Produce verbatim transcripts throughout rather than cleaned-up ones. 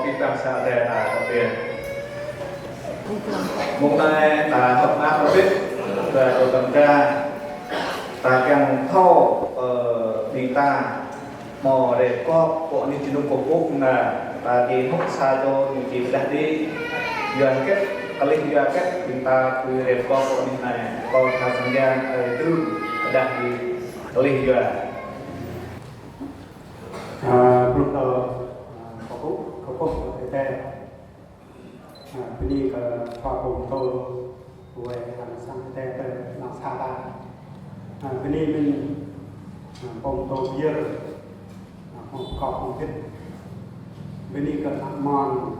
Ƀing sa đe ta kơ ƀing. Mông anai ta hơ̆k mơak kơ ƀing, ta dŏ tơm ta. Ta kiăng thâo, ơ, ƀing ta hmâo rơkâo kơ anih jơnum kơkuh pŭ anai, ta či hơ̆k sa čô ñu či pơdah đĭ. Yua hơget, kơlih yua hơget ƀing ta ƀu rơkâo kơ anih anai. Kâo tha sang yang, ơ, tŭ pơdah đĭ kơlih yua. Ơ, blung tơ, ơ, kơkuh, kơkuh kơ Ơi Adai. Ơ, bơni kơ Khua pô pơtô, wai hăng sang Ơi Adai tơ lăng sa ta. Ơ, bơni mơ̆n, ơ, pô pơtô pơyơr, ơ, pô pơkŏp pơhơdip. Bơni kơ ană mon,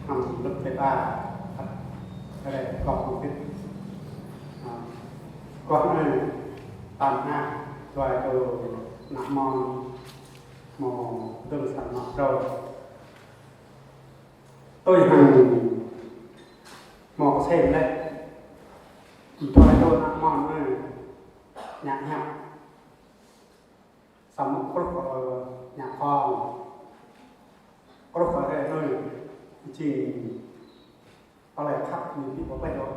hăng lơ̆m tơlơi ba, ơ, pơkŏp pơhơdip. Ơ, kâo anai, tam hă, dua čô ană mon, hmâo dơ̆ng sa ană phrâo. Tui hăng hmâo kơsem lĕ, dua čô ană mon anai, ngă hiăp. Samơ̆ kruh kơ ngă khŏng. Kruh kơ hrơi anai, jing tơlơi khăp ñu ƀu pơplih ôh.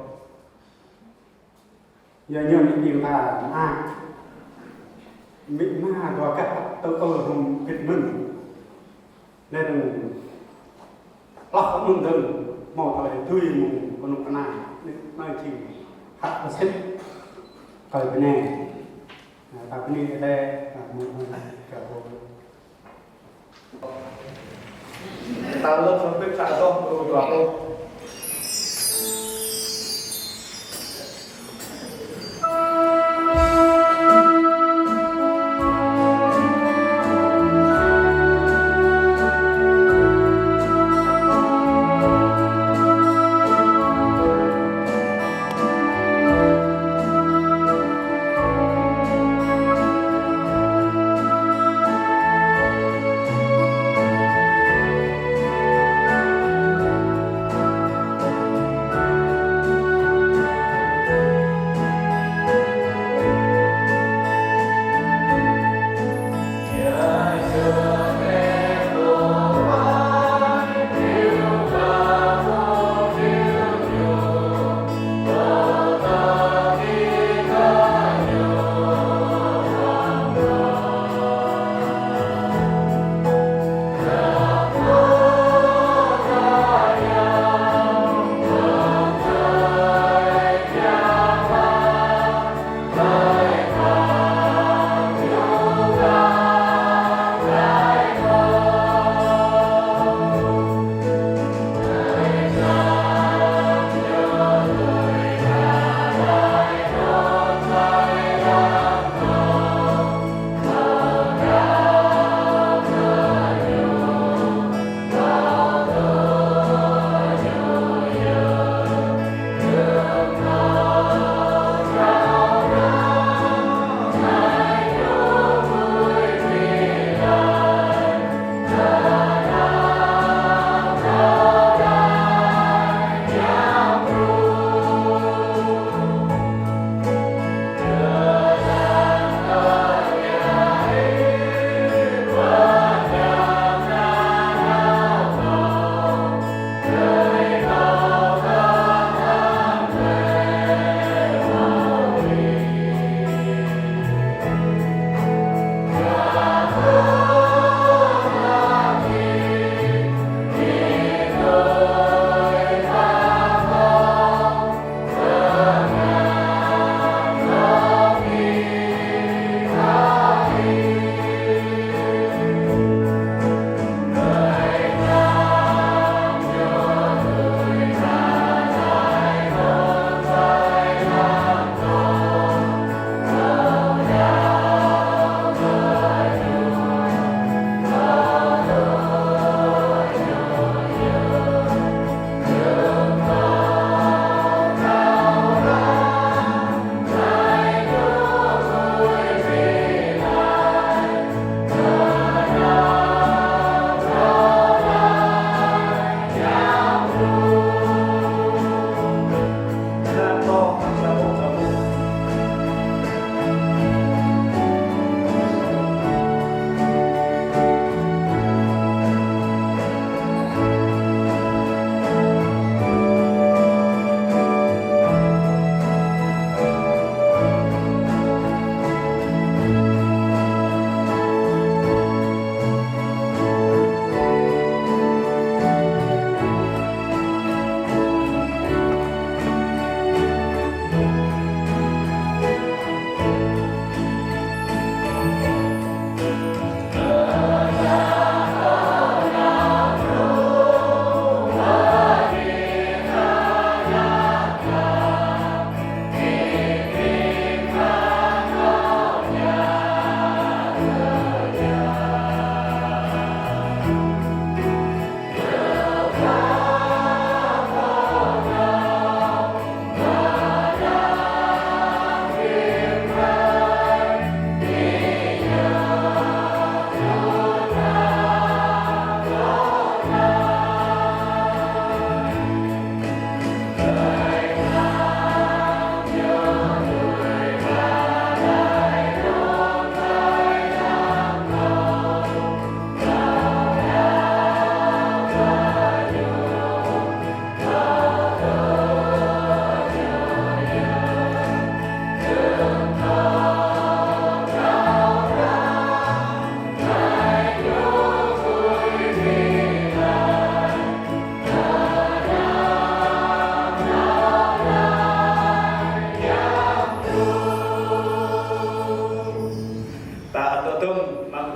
Yua ñu mĭ ƀing ta mă, mĭ mă dua gah tơ ơ hŏng bĭt mơ̆n. Lĕ dơ̆ng hloh mơ̆n dơ̆ng hmâo tơlơi tui mơ̆ng kơnuk kơna. Anai jing hăt kơsit kơ bơnai. Ta bơni Ơi Adai, mơ̆ng kơ pô. Ta lơ̆m samơ̆ pĭt sa dŏ, pơrô dua pô.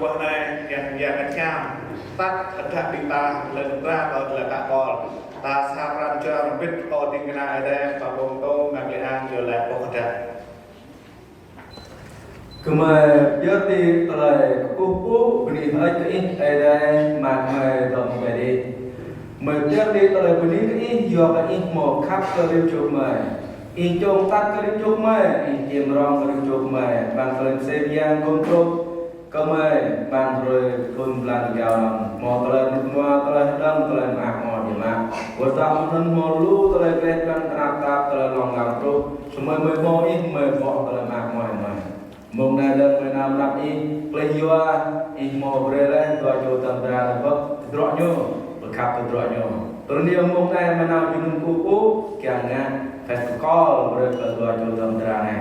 Anai kiăng Yang Bơngăt Hiam, tăt hơdră ƀing ta lŏn dra kơ tơlơi kăk kol. Ta sa pran jua rơmbit kơ ding kơna Ơi Adai, pơpŭ tơm ngă lĕ ang yua lĕ pô hơdră. Gơmơi pơyơr đi tơlơi kơkuh pơpŭ bơni hơơč kơ Ih Ơi Adai, mă gơmơi dŏ mơ̆ng ƀơi adih. Gơmơi pơyơr đi tơlơi bơni kơ Ih, yua kơ Ih hmâo khăp kơ rĭm čô gơmơi. Ih čŏng tăt kơ rĭm čô gơmơi, Ih čiêm rŏng kơ rĭm čô gơmơi, ƀăng tơlơi mơsêh mơyang gum truh kơ gơmơi, ƀăng hrơi thŭn blan rơgao anŭn. Hmâo tơlơi rơnŭk rơnua, tơlơi hơđơ̆ng, tơlơi mơak mơ̆ biă mă. Wơ̆t tơdah mơ̆ng anŭn hmâo lu tơlơi gleh blan kơnap tap, tơlơi lông lăm truh. Samơ̆ gơmơi hmâo Ih, gơmơi ƀuh tơlơi mơak mơ̆ gơmơi. Mông anai lơ̆m gơmơi nao mơnăp Ih, plih yua Ih hmâo brơi laih dua čô tơm dra anai pơkhăp tơdruă ñu, pơkhăp tơdruă ñu. Tui anŭn yơh mông anai gơmơi nao jơnum kơkuh pơpŭ, kiăng ngă kăk kol brơi kơ dua čô tơm dra anai.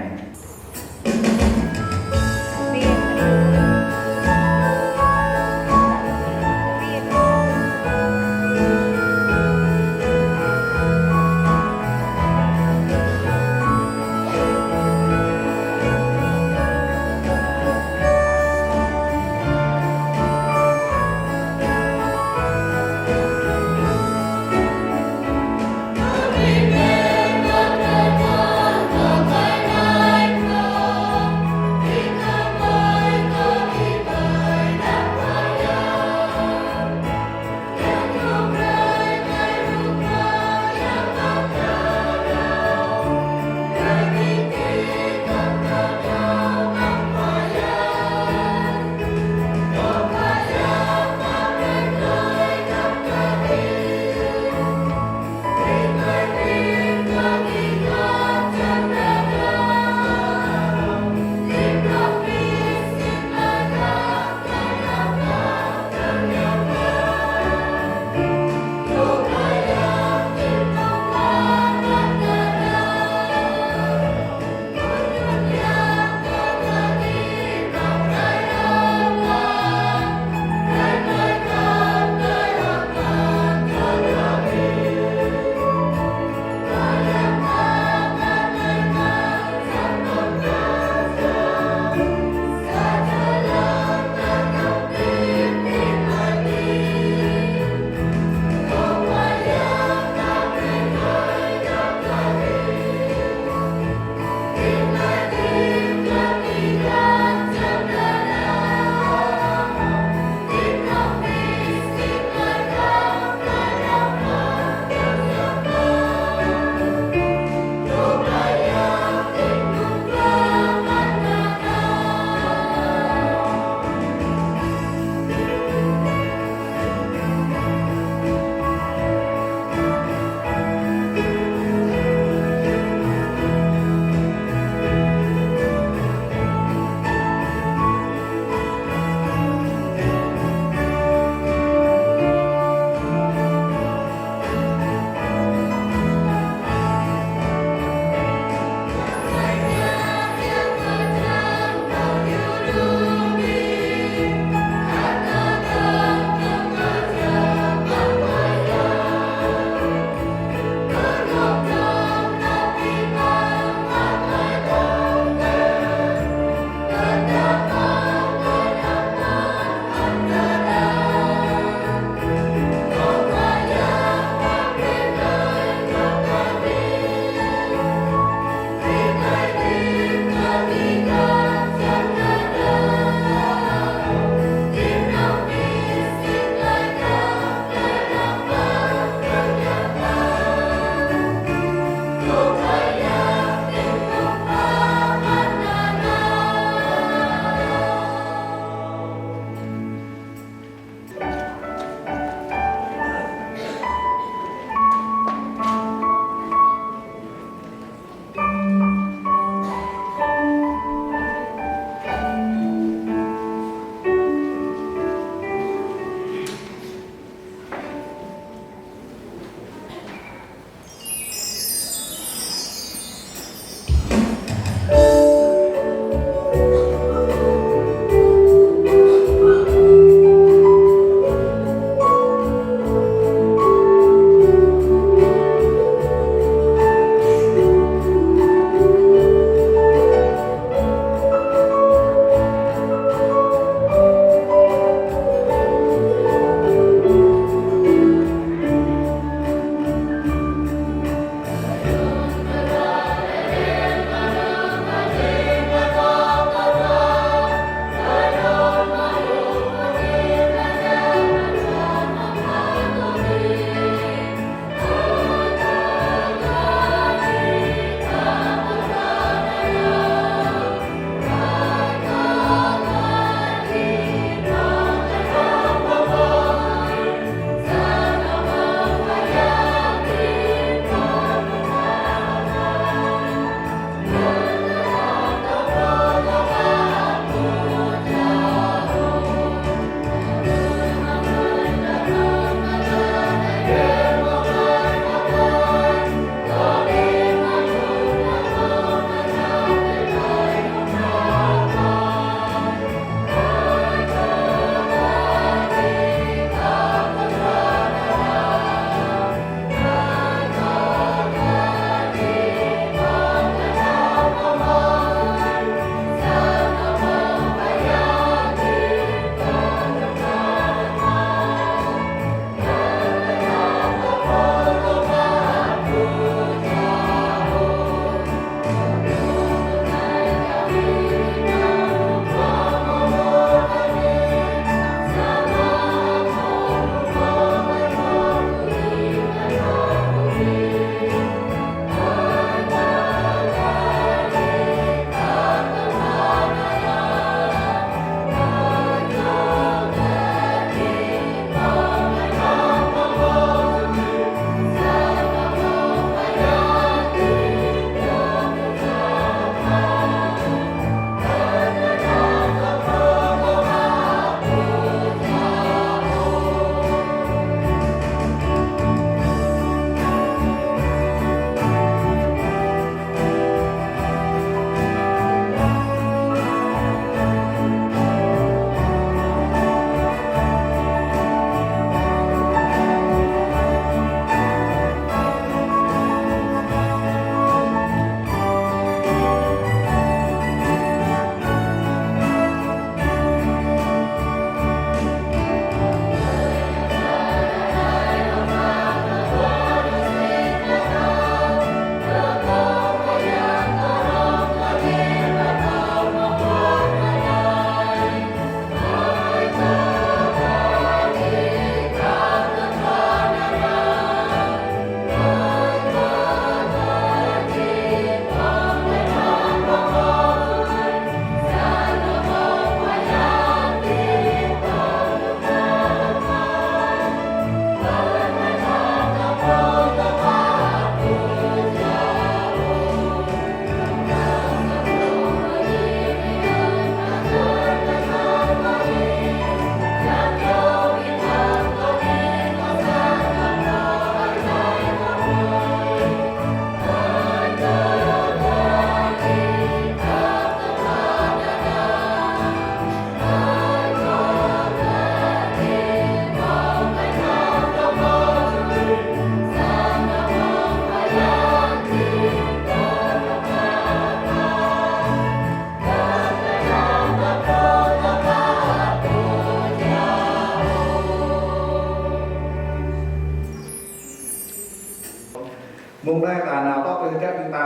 Mông anai ta nao tŏ pơ hơdră ƀing ta,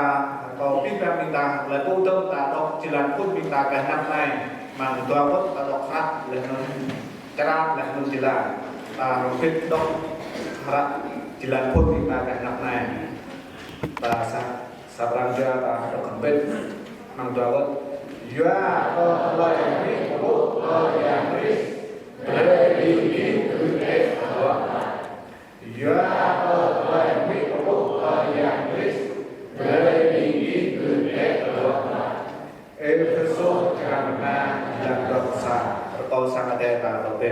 kâo pơpŭ ƀing ta, laih pơtô ta dŏ jơlan phŭn ƀing ta kơ anăp anai, amăng dua wơ̆t ta dŏ hră laih anŭn črăn laih anŭn jơlan. Ta rơbit dŏ hră jơlan phŭn ƀing ta kơ anăp anai. Ta sa, sa pran jua ta dŏ kơmpit amăng dua wơ̆t. Yua kơ tơlơi huĭ pơpŭ kơ Yang Krist, brơi ƀing gih gưt bĕ tơdruă. Yua kơ tơlơi huĭ pơpŭ kơ Yang Krist, brơi ƀing gih gưt bĕ tơdruă. Êphêsô črăn rơma, jơlan dua pluh sa, rơkâo Sang Ơi Adai ta dŏ pơ.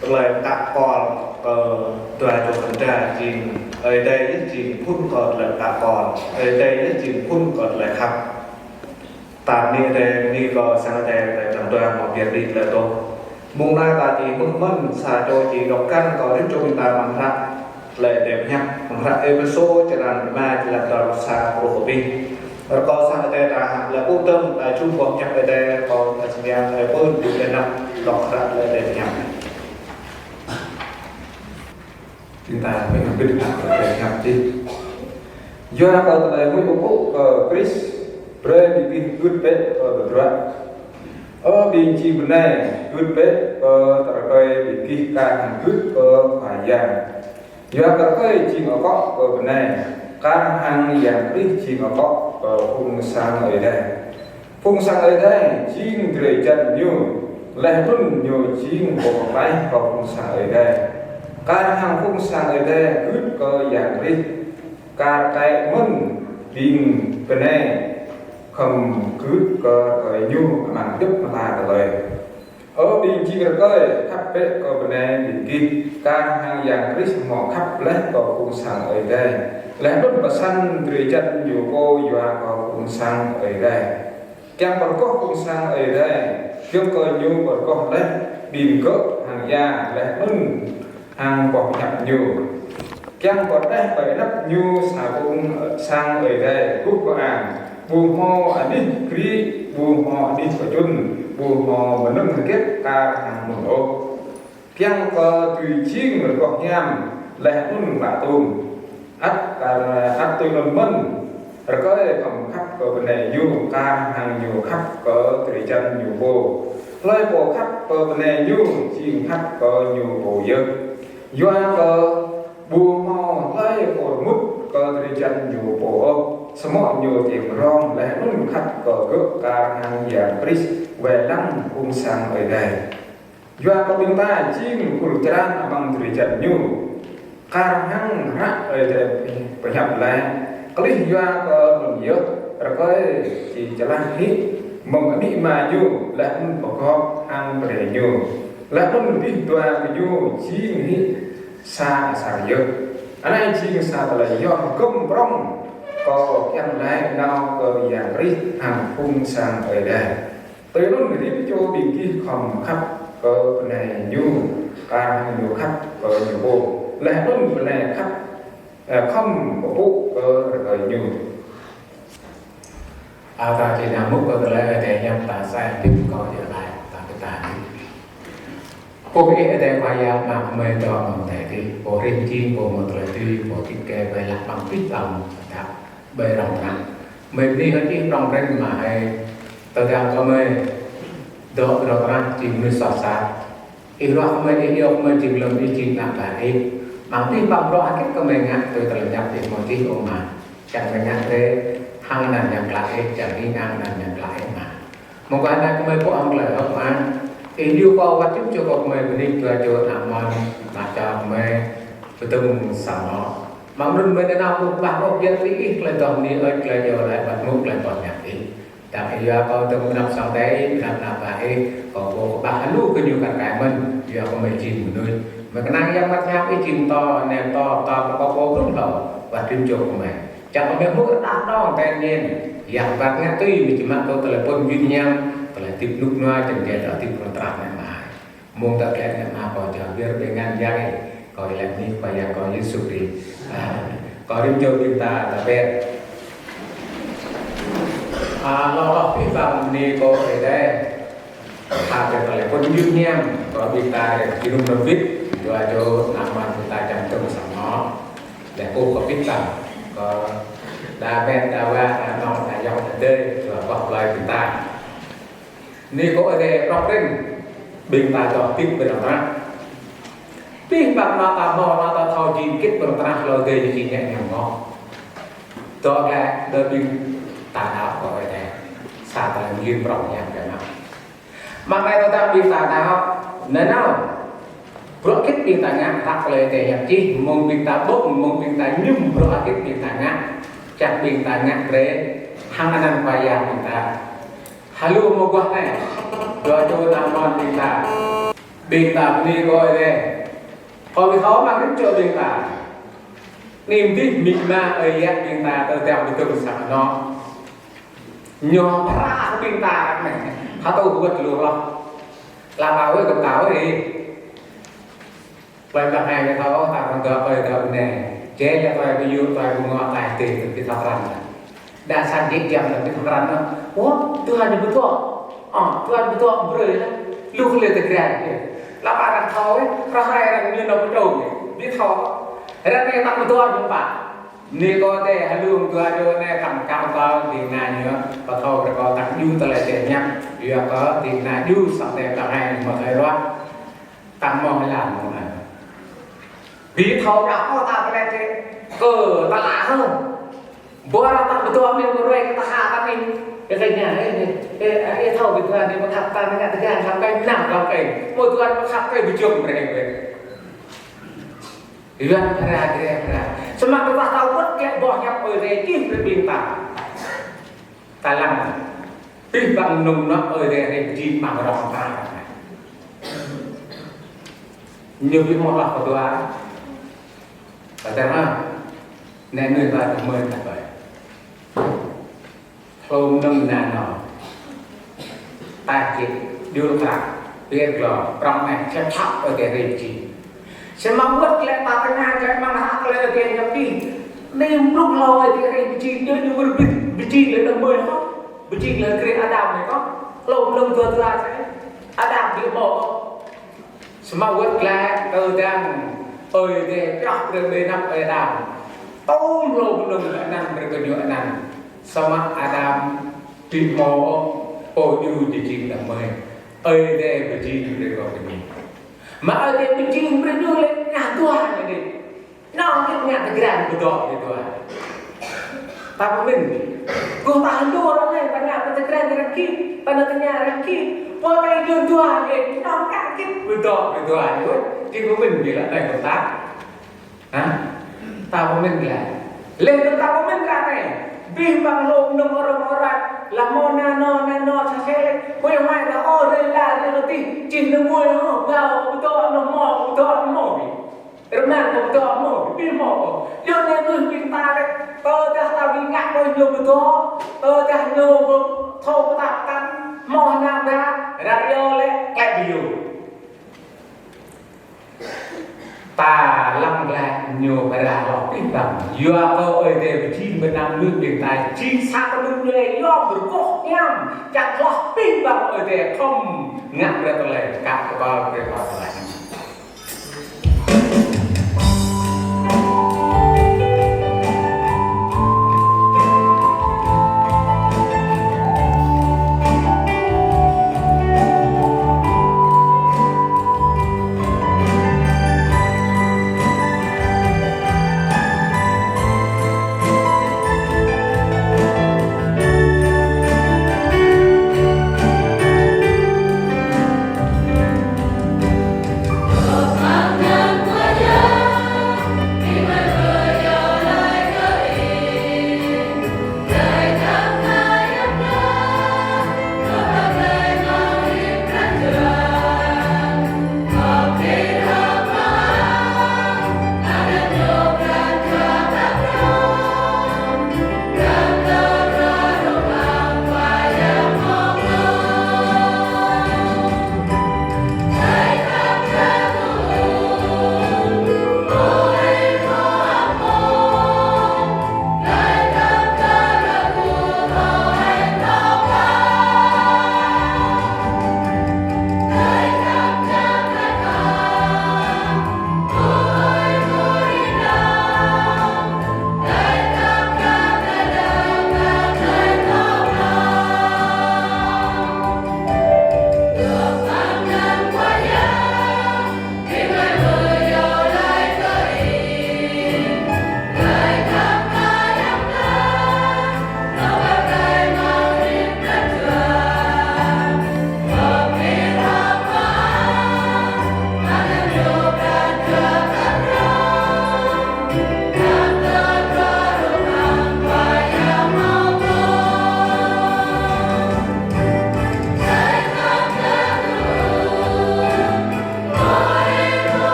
Tơlơi pơtă kol kơ dua čô kơnda jing Ơi Adai yơh jing phŭn kơ tơlơi pơtă kol. Ơi Adai yơh jing phŭn kơ tơlơi khăp. Ta bơni Ơi Adai, bơni kơ Sang Ơi Adai, tơlơi pơtăng dua hmâo pơyơr đĭ tơlơi dŏ. Mông anai ta či hmư̆ mơ̆n sa čô či dŏ găn kơ rĭm čô ƀing ta amăng hră tơlơi Ơi Adai pơhiăp, amăng hră Êphêsô črăn rơma, jơlan dua pluh sa truh kơ abih. Rơkâo Sang Ơi Adai ta laih pơtô ta jum boh hiăp Ơi Adai, rơkâo ta jing yang Ơi Adai pơ̆n ƀing ta nao dŏ hră tơlơi Ơi Adai pơhiăp. Ƀing ta mĭn hơbĭt hră tơlơi Ơi Adai pơhiăp čih. Yua kơ tơlơi huĭ pơpŭ kơ Krist, brơi ƀing gih gưt bĕ kơ tơdruă. Ơ ƀing jing bơnai, gưt bĕ kơ rơkơi ƀing gih kar hăng gưt kơ Khua Yang. Yua kơ rơkơi jing akŏ kơ bơnai, kar hăng Yang Krist jing akŏ kơ Phung Sang Ơi Adai. Phung sang Ơi Adai jing drơi jăn Ñu, laih anŭn Ñu jing Pô pơklaih kơ phung sang Ơi Adai. Kar hăng phung sang Ơi Adai gưt kơ Yang Krist, kar kaĭ mơ̆n ƀing bơnai khŏm gưt kơ rơkơi Ñu amăng djŏp mơta tơlơi. Ơ ƀing jing rơkơi, khăp bĕ kơ bơnai ƀing gih, kar hăng Yang Krist hmâo khăp laih kơ phung sang Ơi Adai, laih anŭn pơsăn drơi jăn Ñu pô yua kơ phung sang Ơi Adai. Kiăng pơrơgoh phung sang Ơi Adai, giŏng kơ Ñu pơrơgoh laih ƀing gơ̆ hăng ia, laih anŭn hăng boh hiăp Ñu. Kiăng pơrơđah ƀơi anăp Ñu sa phung sang Ơi Adai guh kơang, ƀu hmâo anih krĭ, ƀu hmâo anih pơčŭn, ƀu hmâo mơnơ̆ng hơget kar hăng mơ̆n ôh. Kiăng kơ dưi jing rơgoh hiam laih anŭn klă tum. Ăt kar, ăt tui anŭn mơ̆n, rơkơi khŏm khăp kơ bơnai ñu kar hăng ñu khăp kơ drơi jăn ñu pô. Hlơi pô khăp kơ bơnai ñu jing khăp kơ ñu pô yơh. Yua kơ ƀu hmâo hlơi pô rơmut kơ drơi jăn ñu pô ôh, samơ̆ ñu kiăng rong laih anŭn khăp kơ gơ̆ kar hăng Yang Krist wai lăng phung sang Ơi Adai. Yua kơ ƀing ta jing khul čran amăng drơi jăn ñu. Kar hăng hră Ơi Adai pơhiăp laĭ: Klih yua kơ anŭn yơh rơkơi či čơlah hĭ mơ̆ng amĭ ama ñu, laih anŭn pơgop hăng bơnai ñu, laih anŭn abih dua gơñu jing hĭ sa asar yơh. Anai jing sa tơlơi yom gơ̆m prŏng kâo kiăng laĭ nao kơ Yang Krist hăng phung sang Ơi Adai. Tui anŭn rĭm čô ƀing gih khŏm khăp kơ bơnai ñu, kar hăng ñu khăp kơ ñu pô, laih anŭn bơnai khăp, ơ, khŏm pơpŭ kơ rơkơi ñu. A, ta či nao mŭt kơ tơlơi Ơi Adai hiăp ta sa ƀing kâo jơlan ta kơtang. Ơ Ơi Adai Khua Yang, mơak kơmơi dŏ amăng adai adih, Pô hrih jing, Pô hmâo tơlơi dưi, Pô djik kơyâo wai lăng amăng abih bang tơdang ƀơi rŏng tơnah. Mơi bơni hơơč Ih prŏng prin mơ̆ng hai tơdang kơmơi dŏ ƀơi rŏng tơnah jing mơnuih soh sat. Ih ruah kơmơi, Ih iâu kơmơi jing lơ̆m Ih jing ană bă Ih. Amăng abih bang bruă hơget kơmơi ngă tui tơlơi pơhiăp Ih mơ̆ng Ih, ơ Ama. Čang kơmơi ngă brơi hăng anăn Yang Klă Ih, čang hing hăng anăn Yang Klă Ih, Ama. Mơguah anai kơmơi pơ̆k hăng tơlơi hơ̆k mơak. Ih iâu kâo wơ̆t jum čô kơ kơmơi bơni dua čô ană mơnuih, ană čô kơmơi pơdơ̆ng sang anŏ. Mơ̆ng anŭn mơi nao kơƀah ôh, biă kơ Ih tơlơi dŏ bơni, ơi tơlơi iâu laĭ, wơ̆t mơ̆ng tơlơi pơhiăp Ih. Tơdah Ih yua kâo dơ̆ng mơnam sang Ơi Adai, mơnam ană bă Ih, kâo pô kơƀah lu kơ ñu kar kaĭ mơ̆n, yua kơ mơi jing mơnuih. Mơi kơnang Yang Bơngăt Hiam Ih jing pơtô, anai pơtô, pơtô kơ kâo pô blung hlâo, wơ̆t rĭm čô kơmơi. Čang kơmơi hmư̆ rơđah rơđông tơl anŭn, Yang Bơngăt Hiam Ih mơi či mă kơ tơlơi pơmĭn hiam, tơlơi hơdip rơnŭk rơnua, čang jai tơlơi hơdip rơngot rơngot anai mơ̆n. Mơ̆ng tơlơi anai mơ̆n kâo čang wir ƀing ngăn Yang Ih, kâo laĭ bơni kơ Yang kâo Yêsu Krist. A, kâo rĭm čô ƀing ta ta pĕt. A, lŏ lŏ pih bang bơni kơ Ơi Adai. Tha kơ tơlơi pơmĭn hiam, kơ ƀing ta rĭm jơnum rơbit, dua čô ană mơnuih ƀing ta čang tơ̆ng sang anŏ. Laih kơ kơ ƀing ta, kơ đa ƀĕ đa wa, đa nong đa yŏng đa dơi, dua boh plơi ƀing ta. Bơni kơ Ơi Adai prŏng prin, ƀing ta dŏ hơdip ƀơi rŏng tơnah. Pih bang anŏ ta hmâo, anŏ ta thâo jing hơget ƀơi rŏng tơnah hlâo dơi ñu či ñĕ ñang ngŏ. Dŏ glaĭ đơ ƀing ta đaŏ kơ Ơi Adai. Sa tơlơi ngin prŏng yang kơ anăp. Mơ̆ng anai tơdah ƀing ta đaŏ, nanao. Bruă hơget ƀing ta ngă, hră tơlơi Ơi Adai hiăp čih, mơ̆ng ƀing ta ƀơ̆ng, mơ̆ng ƀing ta mơñum, bruă hơget ƀing ta ngă, čang ƀing ta ngă brơi hăng anăn Khua Yang ƀing ta. Hlâo mơguah anai, dua čô ană mơnuih ƀing ta. Ƀing ta bơni kơ Ơi Adai. Kâo ƀu thâo mơ̆ng rĭm čô ƀing ta. Anai mơ̆n dih amĭ ama ơi yă ƀing ta tơdang ƀu dŏ sang anŏ. Ñu phara ƀing ta ră anai. Hơtŭ wơ̆t lu hloh. Lăm ao wơ̆t kơ ta wơ̆t ih. Plơi Plang Hai ƀu thâo ta kơ dŏ plơi dŏ anai. Jai lĕ plơi ƀu yua plơi ƀu ngŏ ta tê kơ ƀu thâo krăn. Đa sang jĕ jam lĕ ƀu thâo krăn anŭn. Ơ, tui anŭn ƀu thâo. Ơ, tui anŭn ƀu thâo brơi lĕ. Lu kơ lĕ tơgrai. Lăm arăng thâo, ơ, ră anai arăng ñu nao pơdrŏng. Ƀu thâo. Ră anai ta ƀu thâo jum pă. Bơni kơ Ơi Adai hlâo dua čô anai khăm kâo kơ ƀing ană ñu. Pơthâo brơi kơ ta djru tơlơi Ơi Adai hiăp. Yua kơ ƀing ană djru sang Ơi Adai ta hai mơ̆ thâo ruah. Ta mơ̆ hơlan mơ̆ anai. Ƀu thâo đa kơ ta tơlơi tê, kơ ta lă hơ. Ƀu arăng ta ƀu dŏ mơ̆n kơ ruai kơ ta ha ta mơ̆n. Kơ kơ ñu, ơ, ơ. Ơ, ơ, ơ, thâo ƀing tuan anai pơkhăp ta ngă tơgang, khăp kơ mơnam, khăp kơ. Mơ̆ tuan pơkhăp kơ ƀu jơ̆ng brơi ƀơi. Yuan phara, drơi phara. Samơ̆ tơdah ta wơ̆t glaĭ boh hiăp Ơi Adai čih brơi ƀing ta. Ta lăng. Abih bang mơnơ̆ng anŏ Ơi Adai rai pơjing amăng rŏng ta. Ñu ƀu hmâo hloh pơdua. Pơtơma. Anai mơnuih ba tơmơi ta ƀơi. Hlô mơnơ̆ng nano. Ta čih, djru krăk, pơyơr glô, prŏng meh, čep čap, Ơi Adai rai pơjing. Samơ̆ wơ̆t glaĭ ta tơngan glaĭ amăng hră tơlơi Ơi Adai ñu pơjing. Anai mơnơ̆ng hlô Ơi Adai rai pơjing, ñu ñu wơr bĭt, pơjing lĕ đah mơi hŏ, pơjing lĕ krih Adam anai kơ. Hlô mơnơ̆ng dua dua čai, Adam ƀu hmâo. Samơ̆ wơ̆t glaĭ tơdang Ơi Adai pioh brơi ƀơi anăp Ơi Adam. Tơm hlô mơnơ̆ng anăn brơi kơ ñu anăn. Samơ̆ Adam ƀu hmâo pô ñu či jing đah mơi. Ơi Adai pơjing brơi kơ ñu. Mă Ơi Adai pơjing brơi ñu lĕ ngă dua ñu đih. Nŏng hơget ngă tơgrang pơdŏ ƀơi dua. Ta pơmĭn. Kơ ta hơdôm arăng anai, ta ngă pơtơgrang arăng kĭ, ta nao tơña arăng kĭ. Pô ta hơdôm dua lĕ, nŏng hơget pơdŏ ƀơi dua ñu. Či pơmĭn ƀiă lă anai kơ ta. Hă? Ta pơmĭn ƀiă. Lĕ kơ ta pơmĭn ƀiă anai. Abih bang hlô mơnơ̆ng rŏng ră, lă hmâo nano, nano sa sel. Huĭ huai ta ôh, rơi la, rơi la tih. Čih nao mơi ôh, ƀâo, pơdŏ nao hmâo, pơdŏ nao hmâo. Rơmang kơ pơdŏ hmâo, ƀu hmâo ôh. Yua anai mơnuih ƀing ta lĕ, tơdah ta ƀu ngă kơ ñu pơdŏ, tơdah ñu ƀu thâo pơtă pơtăn, hmâo hơnam dah, ră yơh lĕ, klĕ ƀu yơh. Ta lăng glaĭ ñu pơră hloh abih bang. Yua kơ Ơi Adai pơjing ƀơi anăp mơnuih ƀing ta, jing sa tơlơi yom rơgoh hiam, čang hloh abih bang Ơi Adai khŏm ngă brơi tơlơi, kăp kơpal brơi kơpal tơlơi.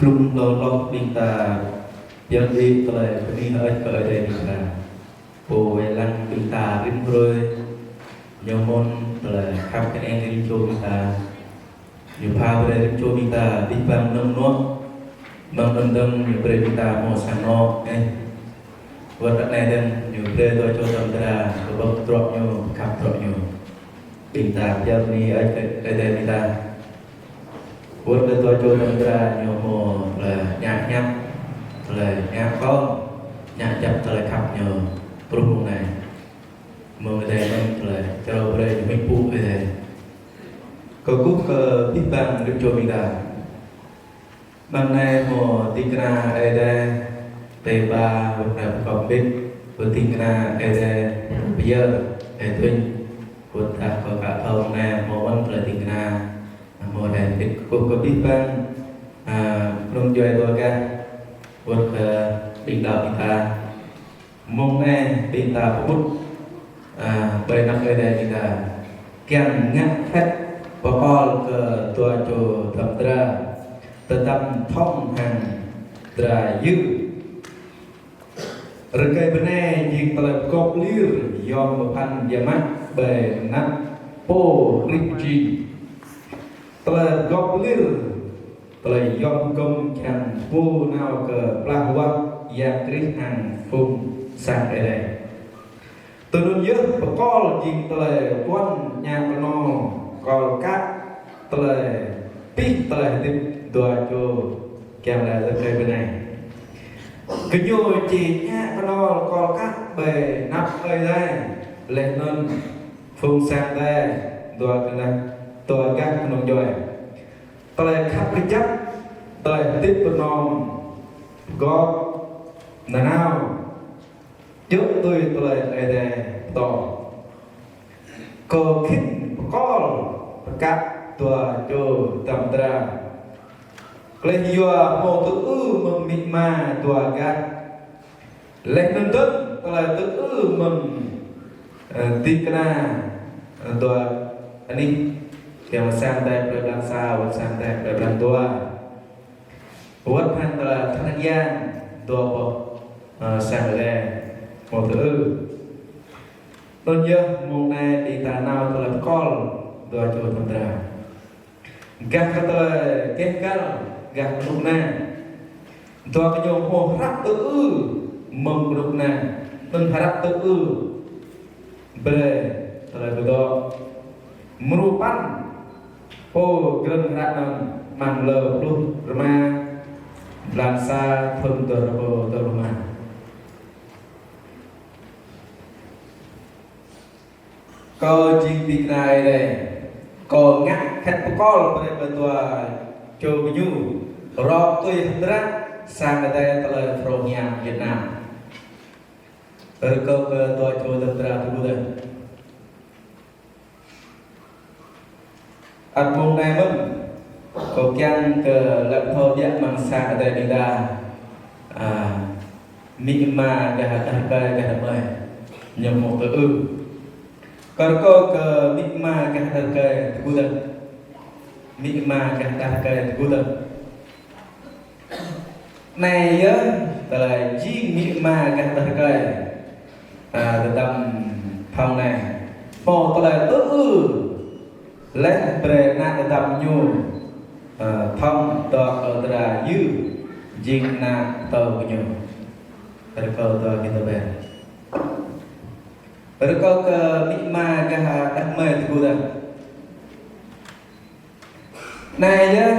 Lŭng lŏ lŏ ƀing ta yơh đĭ tơlơi bơni hơơč kơ Ơi Adai ƀing ta. Pô wai lăng ƀing ta rĭm hrơi, ñu mơ̆n tơlơi khăp kơ eng rĭm čô ƀing ta. Ñu pha brơi rĭm čô ƀing ta abih bang mơnuih. Mơ̆ng anŭn dơ̆ng ñu brơi ƀing ta hmâo sang anŏ, ơ. Wơ̆t ră anai dơ̆ng ñu brơi dua čô tơdra, kơ ƀơ̆ng truh ñu, khăp truh ñu. Ƀing ta pơyơr bơni Ơi Adai ƀing ta. Wơ̆t kơ dua čô tơdra ñu hmâo tơlơi ñă ñăp, tơlơi ñă kông, ñă djăp tơlơi khăp ñu truh mơ̆ng anai. Mơ̆ng Ơi Adai mơ̆n tơlơi črâo brơi ñu mĭt pŭ Ơi Adai. Kơkuh kơ abih bang rĭm čô ƀing ta. Mơ̆ng anai hmâo ding kơna Ơi Adai, tơba wơ̆t kơna pơkŏm bit, wơ̆t ding kơna Ơi Adai, pơyơr, Ơi Tuñ, wơ̆t dah kơ kă thâo mơ̆ng anai hmâo mơ̆n tơlơi ding kơna, hmâo Ơi Adai bit kơkuh kơ abih bang, a, kơnung djuai dua gah, wơ̆t kơ ƀing đaŏ ƀing ta. Mơ̆ng anai ƀing ta pơƀut, a, ƀơi anăp Ơi Adai ƀing ta. Kiăng ngă phĕt pơkŏl kơ dua čô tơdra, tơdăm thŏng hăng dra yư. Rơkơi bơnai jing tơlơi pơgop lir yom pơphan biă mă ƀơi anăp Pô Hrih Jing. Tơlơi pơgop lir, tơlơi yom gơ̆m kiăng pô nao kơ plah wah Yang Krist hăng phung sang Ơi Adai. Tui anŭn yơh pơkŏl jing tơlơi ƀuăn ñă kơnol kol kă tơlơi pih tơlơi hơdip dua čô kiăng laĭ rơkơi bơnai. Gơñu či ñă kơnol kol kă ƀơi anăp Ơi Adai, laih anŭn phung sang Ơi Adai dua kơnăl, dua gah kơnung djuai. Tơlơi khăp kơjăp, tơlơi hơdip pơnom, gŏp, nanao, djơ̆ tui tơlơi Ơi Adai pơtô. Kâo khĭn pơkŏl pơkă dua čô tơdra. Tơlơi yua hmâo tơư mơ̆ng amĭ ama dua gah. Laih anŭn dơ̆ng tơlơi tơư mơ̆ng, ơ, ding kơna, ơ, dua anih, kiăng sang Ơi Adai plơi blan sa, wơ̆t sang Ơi Adai plơi blan dua. Wơ̆t hăng tơlơi tơngan yang dua boh, ơ, sang Ơi Adai hmâo tơư. Anŭn yơh mơ̆ng anai ƀing ta nao tơlơi pơkŏl dua čô tơdra. Gah kơ tơlơi keh găl, gah kơnuk kơna. Dua gơñu hmâo hrăp tơư mơ̆ng kơnuk kơna, anŭn hrăp tơư brơi tơlơi pơdŏ. Mrô păn pô grơ̆ng hră anŭn amăng lơ pluh rơma, blan sa, thŭn dua rơbâo dua pluh rơma. Kâo jing ding kơna Ơi Adai. Kâo ngă phĕt pơkŏl brơi kơ dua čô gơñu. Rŏk tui hơdră sang Ơi Adai tơlơi phrâo hiam Việt Nam. Rơkâo kơ dua čô tơdra tơgŭ dơ̆ng. Ăt mơ̆ng anai mơ̆n, kâo kiăng kơ lăp thâo biă amăng sang Ơi Adai ƀing ta. A, amĭ ama gah đah rơkơi gah đah kơmơi, ñu hmâo tơư. Kâo rơkâo kơ amĭ ama gah đah rơkơi tơgŭ dơ̆ng. Amĭ ama gah đah rơkơi tơgŭ dơ̆ng. Anai yơh, tơlơi jing amĭ ama gah đah rơkơi. A, tơdăm thŏng anai. Hmâo tơlơi tơư. Laih brơi ană tơdăm ñu. A, thŏng dŏ kơ tơdra yư. Jing ană tơdăm ñu. Rơkâo dua kơ tơbeh. Rơkâo kơ amĭ ama gah đah kơmơi tơgŭ dơ̆ng. Anai yơh,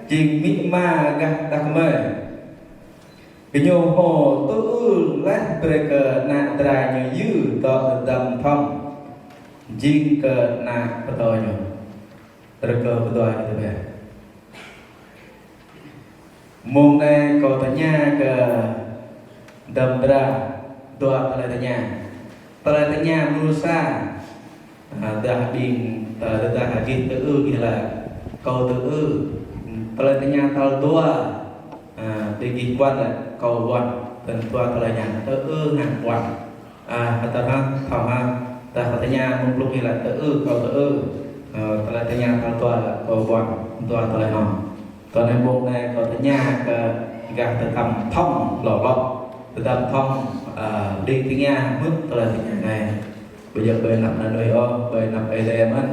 jing amĭ ama gah đah kơmơi. Gơñu hmâo tơư laih brơi kơ ană tơdra ñu yư dŏ tơdăm thŏng. Jing kơ ană pơtô ñu. Rơkâo kơ dua kơ tơbeh. Mơ̆ng anai kâo tơña kơ tơdăm tơdra dua tơlơi tơña. Tơlơi tơña mơnuih sa, a, dah ƀing, dah gih tơư gih laĭ kâo tơư. Tơlơi tơña tal dua, a, ƀing gih ƀuăn laĭ kâo ƀuăn. Tơl dua tơlơi tơña tơư hăng ƀuăn. A, hơdơr hă, thâo hă, dah tơña mơ̆ng pluh gih laĭ tơư, kâo tơư. A, tơlơi tơña tal dua laĭ kâo ƀuăn, dua tơlơi hŏng. Tơ anai mông anai kâo tơña kơ gah tơdăm thŏng lŏ lŏ. Tơdăm thŏng, ơ, đĭ tơña mơ̆ tơlơi tơña anai. Ƀu djơ̆ ƀơi anăp ană mơnuih ôh, ƀơi anăp Ơi Adai mơ̆n.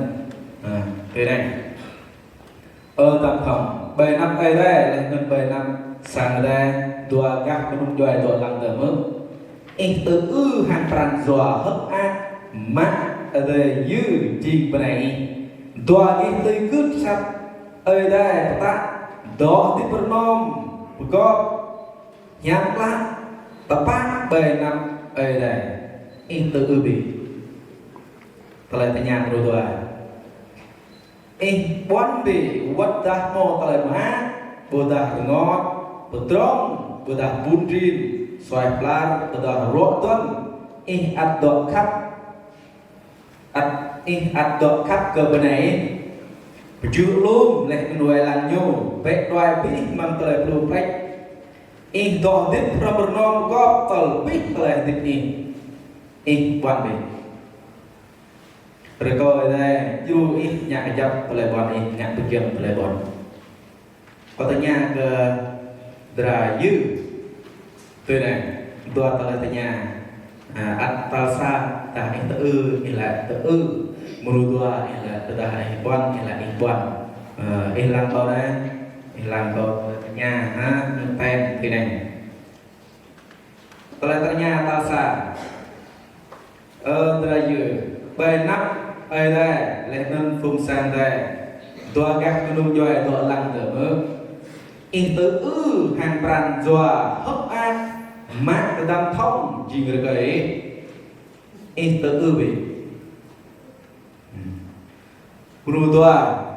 Ơ, tơdăm thŏng. Ƀơi anăp Ơi Adai, laih anŭn ƀơi anăp sang Ơi Adai, dua gah kơnung djuai dŏ lăng tơ mơ̆. Ih tơ ư hăng pran jua hơ̆k mơak, mă Ơi Adai yơh jing bơnai ih. Dua ih tơ gưt asăp Ơi Adai pơtă, dŏ hơdip rơnŏm, pơgop, hiam klă, tơpă ƀơi anăp Ơi Adai. Ih tơ ư bĕ. Tơlơi tơña mrô dua. Ih ƀuăn bĕ wơ̆t dah hmâo tơlơi mơak, ƀôdah rơngot, pơdrŏng, ƀôdah ƀun rin, suaih plar, ƀôdah ruă duăn, ih ăt dŏ khăp, ăt, ih ăt dŏ khăp kơ bơnai ih. Pơjưh alum laih anŭn wai lăng ñu, bĕ đuaĭ abih amăng tơlơi plư plĕč. Ih dŏ hơdip hrŏm rơnŏm gop tơl abih tơlơi hơdip ih. Ih ƀuăn bĕ. Rơkâo Ơi Adai djru ih ngă kơjăp tơlơi ƀuăn, ih ngă pơgiŏng tơlơi ƀuăn. Kâo tơña kơ dra yơh. Tui anai, dua tơlơi tơña. Ă, ăt tal sa, dah ih tơ ư, ih laĭ tơ ư. Mrô dua, ih laĭ tơdah ih ƀuăn, ih laĭ ih ƀuăn. Ơ, ih lăng kâo anai, ih lăng kâo tơña, ha, nơ̆ng ten, tui anai. Tơlơi tơña tal sa. Ơ dra yơh, ƀơi anăp Ơi Adai, laih anŭn phung sang Ơi Adai, dua gah kơnung djuai dŏ lăng tơ mơ̆. Ih tơ ư hăng pran jua hơ̆k mơak, mă tơdăm thŏng jing rơkơi ih. Ih tơ ư bĕ. Mrô dua,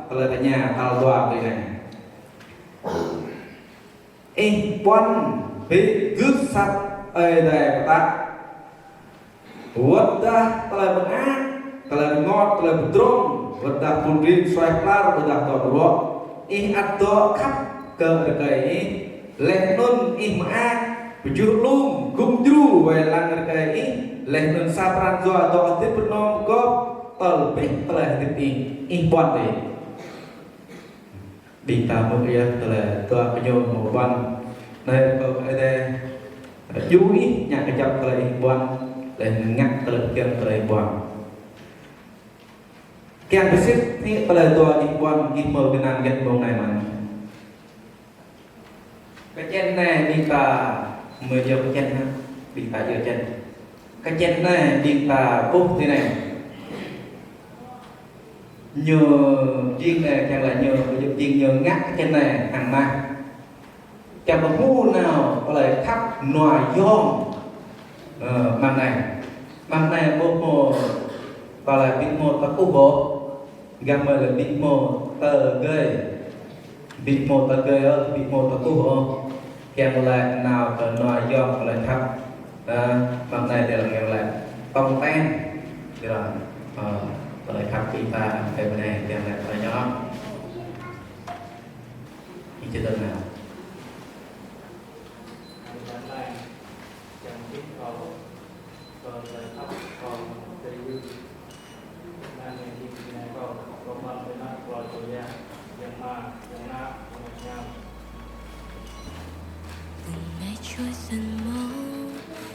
tơlơi tơña tal dua tui anai. Ih ƀuăn bĕ gưt asăp Ơi Adai pơtă. Wơ̆t dah tơlơi mơak, tơlơi rơngot, tơlơi pơdrŏng, wơ̆t dah ƀun rin suaih plar, ƀôdah dŏ ruă, ih ăt dŏ khăp kơ rơkơi ih. Laih anŭn ih mơak, pơjưh alum, gum djru wai lăng rơkơi ih. Laih anŭn sa pran jua dŏ hơdip rơnŏm gop tơl abih tơlơi hơdip ih. Ih ƀuăn bĕ. Ƀing ta mơ̆ yơh tơlơi dua kơ ñu mơ̆ ƀuăn. Anai kâo Ơi Adai djru ih ngă kơjăp tơlơi ih ƀuăn, laih ngă tơlơi pơgiŏng tơlơi ih ƀuăn. Kiăng pơsĭt hĭ tơlơi dua ih ƀuăn, ih mơ̆ gơnam gĕt mông anai mơ̆n. Kơčen anai ƀing ta mơ̆ yơh kơčen ha, ƀing ta yơh kơčen. Kơčen anai ƀing ta ƀuh tui anai. Ñu jing anai kiăng laĭ ñu, jing ñu ngă kơčen anai hăng mah. Čang pơhmu nao tơlơi khăp nua yom. Ơ, măng anai. Măng anai ƀu hmâo tơlơi ƀu hmâo tơkuh ôh. Gah mơi lĕ ƀu hmâo tơgơi. Ƀu hmâo tơgơi ôh, ƀu hmâo tơkuh ôh. Kiăng laĭ nao kơ nua yom tơlơi khăp. Ơ, măng anai tơlơi kiăng laĭ tong ten. Tơlơi, ơ, tơlơi khăp ƀing ta, tơlơi bơnai kiăng laĭ tơlơi ñu. Ih čơdơ̆ng nao.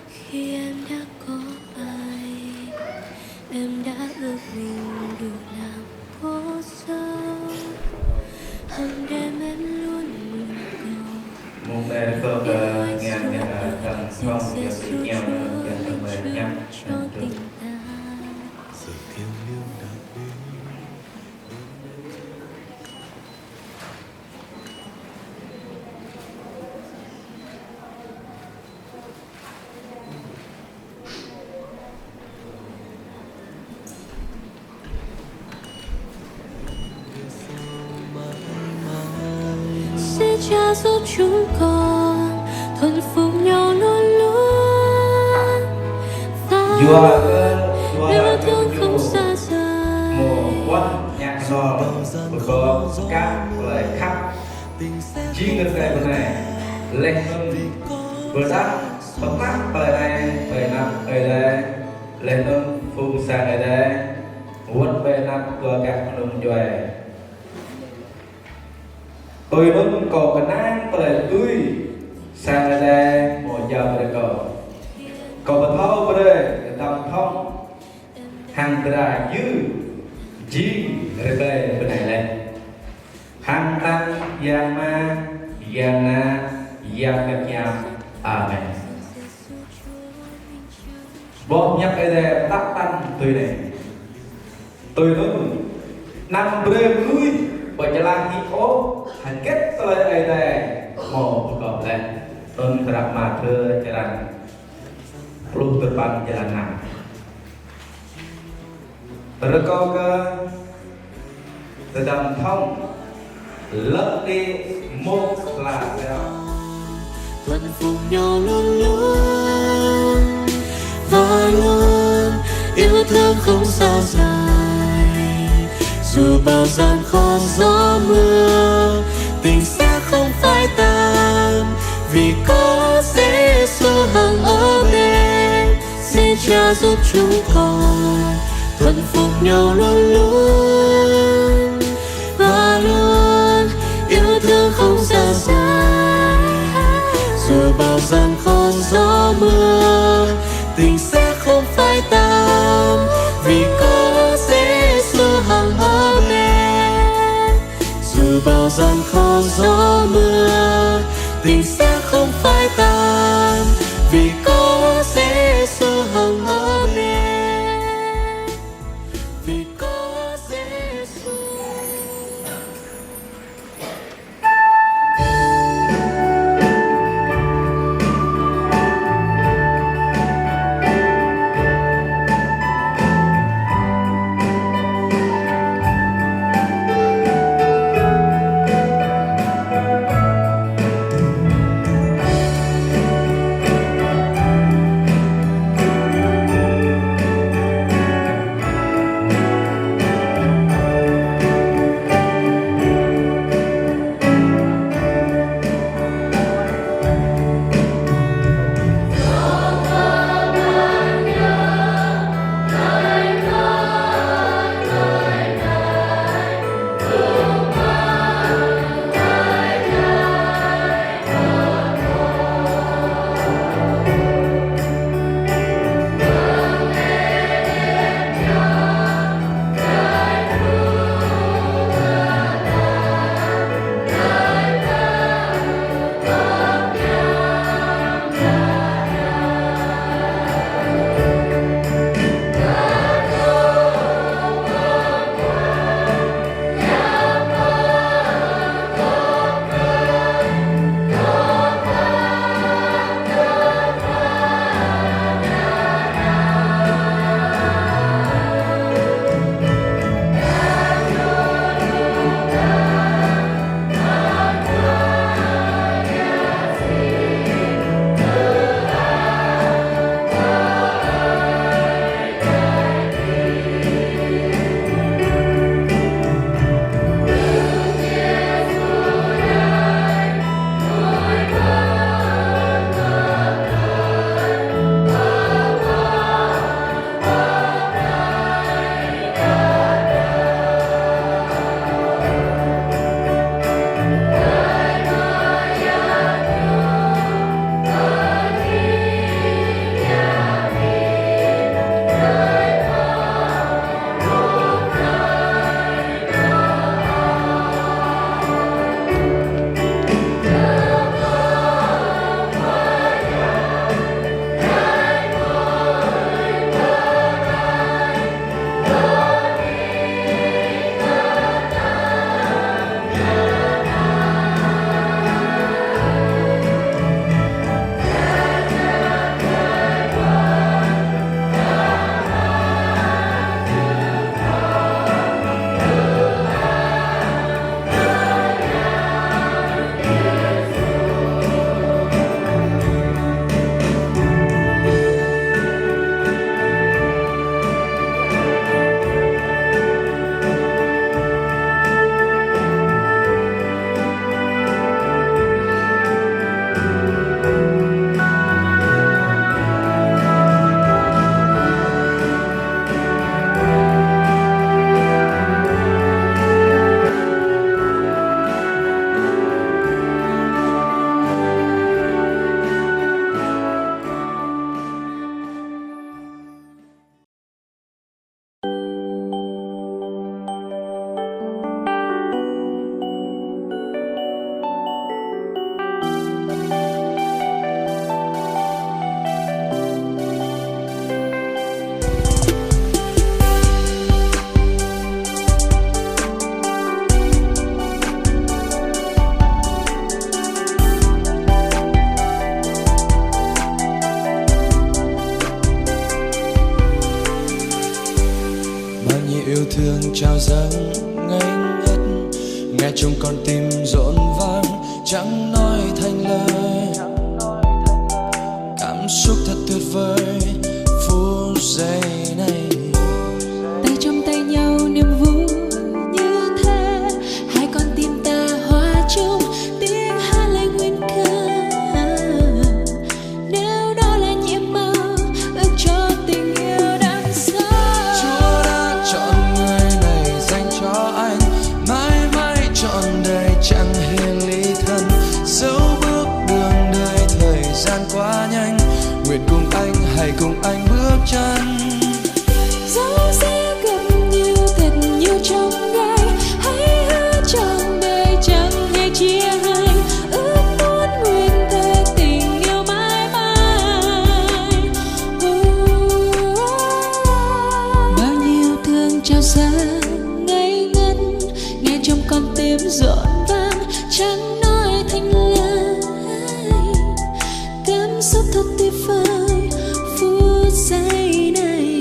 Khi em đã có ai, em đã ước mình đủ làm cô dâu. Hằng đêm em luôn nguyện cầu. Mông anai kâo kơ ngă, ngă, ơ, tơdăm thŏng, yua kơ ñu, yua kơ mơi ñu. Cho tình ta. Sự thiêng liêng đặc biệt. Sẽ chăm sóc chúng con, thuần phục nhau luôn luôn. Và yua kơ, yua kơ ñu mơ̆ ƀuăn ngă kơnơ̆ng, pơkŏ kơ tơlơi khăp. Jing rơkơi bơnai, laih anŭn pơdah pơtah tơlơi anai ƀơi anăp Ơi Adai, laih anŭn phung sang Ơi Adai, wơ̆t ƀơi anăp dua gah kơnung djuai. Tui anŭn kâo kơnang tơlơi tui sang Ơi Adai hmâo jao brơi kâo. Kâo pơthâo brơi tơdăm thŏng hăng dra yŭ jing rơkơi bơnai laih. Hăng anăn Yang Ama, Yang Ană, Yang Bơngăt Hiam. Amen. Boh hiăp Ơi Adai pơtă tăn tui anai. Tui anŭn, anăm brơi mơnuih pơčơlah hĭ ôh hơget tơlơi Ơi Adai hmâo pơgop laih. Anŭn hră Mathiơ črăn pluh duapăn, jơlan năm. Rơkâo kơ tơdăm thŏng lăp đĭ mông hla peo. Thuần phục nhau luôn luôn và luôn, yêu thương không sao rời. Dù bao gian khó gió mưa, tình sẽ không phai tàn, vì có Giêsu hằng ở bên. Xin Cha giúp chúng con thuần phục nhau luôn luôn và luôn, yêu thương không xa rời. Dù bao gian khó gió mưa, tình sẽ không phai tàn, vì có Giêsu hằng ở bên. Dù bao gian khó gió mưa, tình sẽ không phai tàn, vì có Giêsu hằng ở bên. Vì có Giêsu. Trao dâng ngây ngất, nghe trong con tim rộn vang, chẳng nói thành lời. Cảm xúc thật tuyệt vời, phút giây này. Tay trong tay nhau niềm vui như thế, hai con tim ta hòa chung, tiếng hát lên nguyên khang. Nếu đó là nhiệm màu, ước cho tình yêu đắm sâu. Chúa đã chọn người này dành cho anh, mãi mãi trọn đời chẳng hề ly thân. Dấu bước đường đời thời gian quá nhanh, nguyện cùng anh, hãy cùng anh bước chân. Dấu sẽ gặp nhiều thật nhiều chông gai, hãy hứa trọn đời chẳng hề chia hai, ước muốn nguyện thề tình yêu mãi mãi. Bao nhiêu thương trao dâng ngây ngất, nghe trong con tim rộn vang, chẳng nói thành lời. Cảm xúc thật tuyệt vời phút giây này.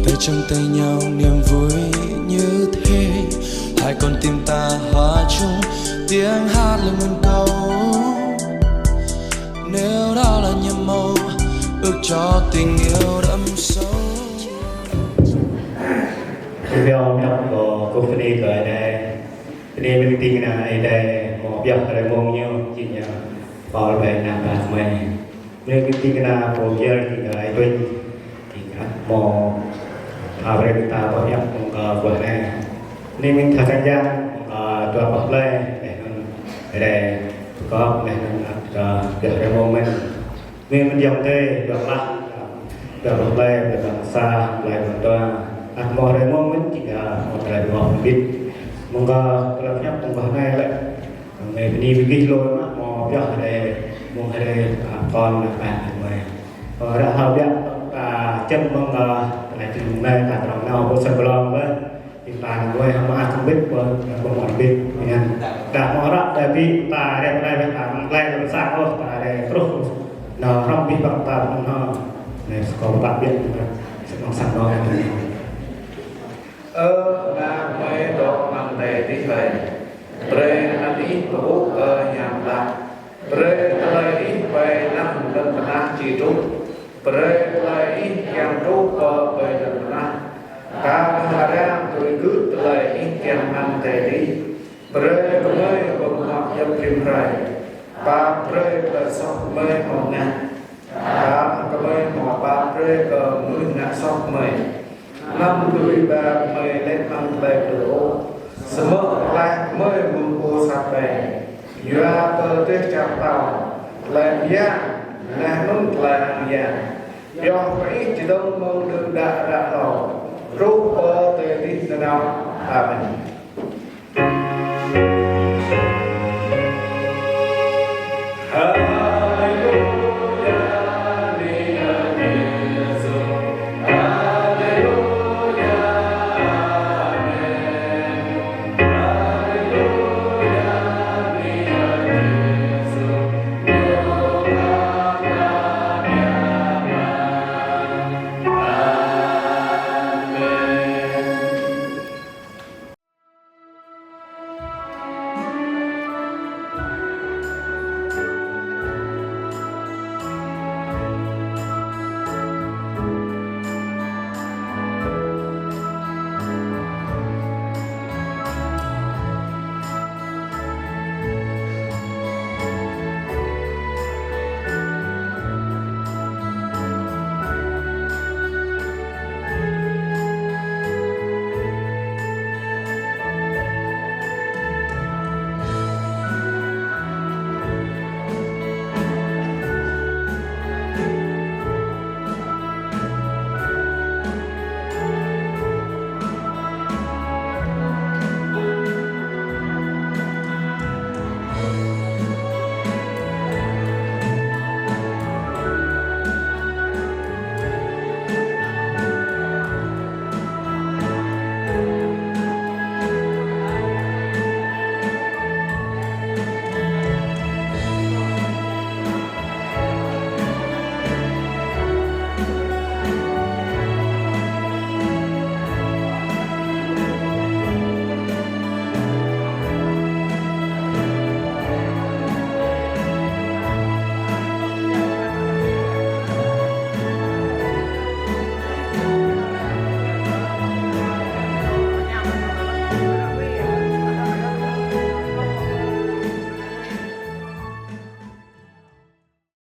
Tay trong tay nhau niềm vui như thế, hai con tim ta hòa chung, tiếng hát lên nguyên câu. Nếu đó là nhiệm màu, ước cho tình yêu đắm sâu. Video nhọc của cô Phani gửi đây. Bơni mơ̆ng tĭng kơna Ơi Adai, hmâo pioh hrơi mông ñu, jing ñu pơ̆l ƀơi anăp Ama. Bơni mơ̆ng tĭng kơna pô pơyơr, jing Ơi Tuñ, jing hmâo pha brơi kơ ta boh hiăp mơ̆ng kơ boh anai. Bơni mơ̆ng tha kơjang mơ̆ng kơ dua boh plơi, laih anŭn rai pơkŏp, laih anŭn ăt kơ pioh hrơi mông mơ̆n. Mơ̆ng mơ̆n ayŏng adơi, ayŏng lah, ayŏng lah plơi, ayŏng sa, plơi ayŏng dua. Ăt hmâo hrơi mông mơ̆n, jing kơ hmâo tơlơi pơhiăp pơbit. Mơ̆ng kơ tơlơi pơhiăp mơ̆ng kơ anai lĕ. Mơi bơni ƀing gih lu mă hmâo pioh hrơi mông hrơi, ă, kon ană ƀă gih mơi. Ơ, ră hao biă ta čem mơ̆ng, ơ, tơlơi čem mơ̆ng anai ta pơdrŏng nao pơ sân Bơlông ƀơi. Ƀing ta ană mơi hmâo ăt kơƀĭt pơ, pơ hmâo kơƀĭt. Ƀing ta hmâo ră đa ƀing ta rai pơ anai ƀing ta mơ̆ng glai lăm sang ôh, ta rai truh. Nao hrŏm abih bang ta mơ̆ng anai. Anai, sa kâo pơtă biă mơ̆ng ta. Sa kâo sang anai. Ơ Ama gơmơi dŏ amăng adai adih hơi. Brơi anăn Ih pơƀuh kơ hiam klă. Brơi tơlơi Ih ƀơi lŏn tơnah či truh. Brơi tơlơi Ih kiăng truh pơ ƀơi lŏn tơnah. Kar hăng tui gưt tơlơi Ih kiăng amăng adai adih. Brơi kơ gơmơi boh mơnuă djŏp rĭm hrơi. Pap brơi tơlơi soh gơmơi hmâo ngă. Kar hăng gơmơi hmâo pap brơi kơ mơnuih ngă soh gơmơi. Anăm dưi ba gơmơi laih amăng tơlơi pơđŏt ôh. Samơ̆ pơklaih gơmơi mơ̆ng pô sat ƀai. Yua kơ dêh čar pơtao, tơlơi mơyang, laih anŭn tơlơi ang yang. Pioh kơ Ih čơdơ̆ng mơ̆ng đưm đă ră hlâo, truh pơ adai adih nanao. Amen.